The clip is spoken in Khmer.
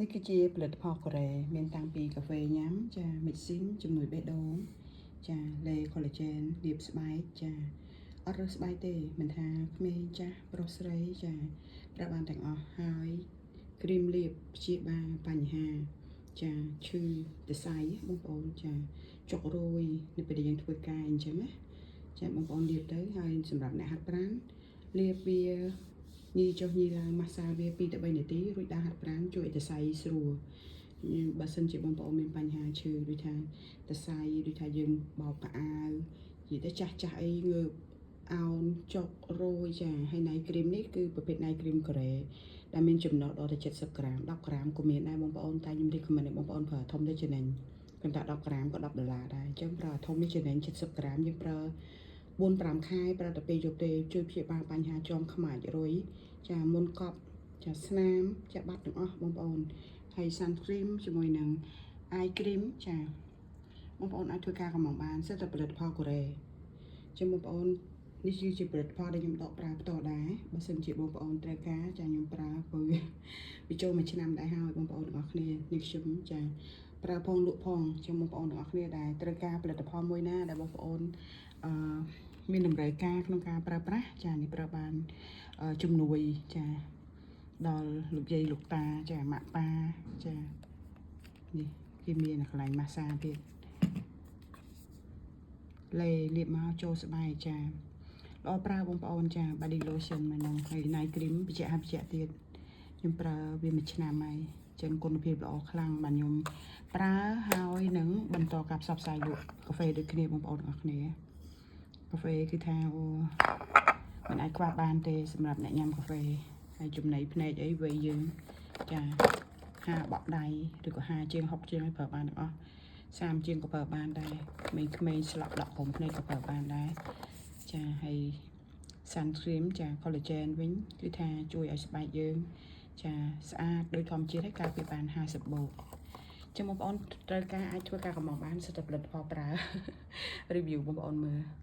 នេះគឺជាផលិតផលកូរ៉េមានតាំងពីកាហ្វេញ៉ាំចាមីស៊ីនជំនួយបេះដូងចាលេ collagen លាបស្បែកចាអត់រើសស្បែកទេមិនថាក្មេងចាស់ប្រុសស្រីចាប្រើបានទាំងអស់ហើយគ្រីមលាបព្យាបាលបញ្ហាចាឈឺសរសៃបងប្អូនចាចុករយនៅពេលដែលយើងធ្វើការអញ្ចឹងណាចាបងប្អូនលាបទៅហើយសម្រាប់អ្នកហាត់ប្រាណលាបវា ញីចុះញីឡើងម៉ាស្សាវា2ទៅ3នាទីរួចដើរហាត់ប្រាណជួយឲ្យសរសៃស្រួលបើសិនជាបងប្អូនមានបញ្ហាឈឺដូចថាសរសៃដូចថាយើងបោកកៅអៅនិយាយទៅចាស់ចាស់អីងើបអោនចុករយចាហើយ night cream នេះគឺប្រភេទ night cream កូរ៉េដែលមានចំណុះដល់ទៅ70ក្រាម10ក្រាមក៏មានដែរបងប្អូនតែខ្ញុំ recommend ឲ្យបងប្អូនប្រើធំទៅចំណេញប៉ុន្តែ10ក្រាមក៏10ដុល្លារដែរអញ្ចឹងប្រើធំនេះចំណេញ70ក្រាមយើងប្រើ4 5ខែប្រើតែពេលយប់ទេជួយព្យាបាលបញ្ហាជាំខ្មៅរុយចាមុនកប់ចាស្នាមចាបាត់ទាំងអស់បងប្អូនហើយ sunscreen ជាមួយនឹង eye cream ចាបងប្អូនអាចធ្វើការកម្មង់បានសិតតែផលិតផលកូរ៉េចឹងបងប្អូននេះគឺជាផលិតផលដែលខ្ញុំដកប្រើផ្ទាល់ដែរបើសិនជាបងប្អូនត្រូវការចាខ្ញុំប្រើព្រោះវាចូលមួយឆ្នាំដែរហើយបងប្អូនទាំងអស់គ្នានេះខ្ញុំចាប្រើផងលក់ផងចឹងបងប្អូនទាំងអស់គ្នាដែលត្រូវការផលិតផលមួយណាដែលបងប្អូនអឺមានតម្រូវការក្នុងការប្រើប្រាស់ចានេះប្រើបានជំនួយចាដល់លោកយាយលោកតាចាម៉ាក់ប៉ាចានេះគេមានកន្លែងម៉ាស្សាទៀតលេលាបមកចូលស្បែកចាល្អប្រើបងប្អូនចា body lotion មកនឹងហើយ night cream បញ្ជាក់ឲ្យបញ្ជាក់ទៀតខ្ញុំប្រើវាមួយឆ្នាំហើយចឹងគុណភាពល្អខ្លាំងបាទខ្ញុំប្រើហើយនឹងបន្តការផ្សព្វផ្សាយលក់កាហ្វេដូចគ្នាបងប្អូនទាំងអស់គ្នាកាហ្វេគឺថាអូមិនអាចខ្វះបានទេសម្រាប់អ្នកញ៉ាំកាហ្វេហើយចំណីភ្នែកអីវ័យយើងចា50បក់ដៃឬក៏50ជាង60ជាងឲ្យប្រើបានទាំងអស់30ជាងក៏ប្រើបានដែរក្មេងៗស្លក់ដក់ក្រុមភ្នែកក៏ប្រើបានដែរចាហើយ sunscreen ចា collagen វិញគឺថាជួយឲ្យស្បែកយើង ចាស្អាតដោយធម្មជាតិហើយការពារបាន50បូកចឹងបងប្អូនត្រូវការអាចធ្វើការកម្មង់បានសិតតែផលិតផលប្រើ review បងប្អូនមើល។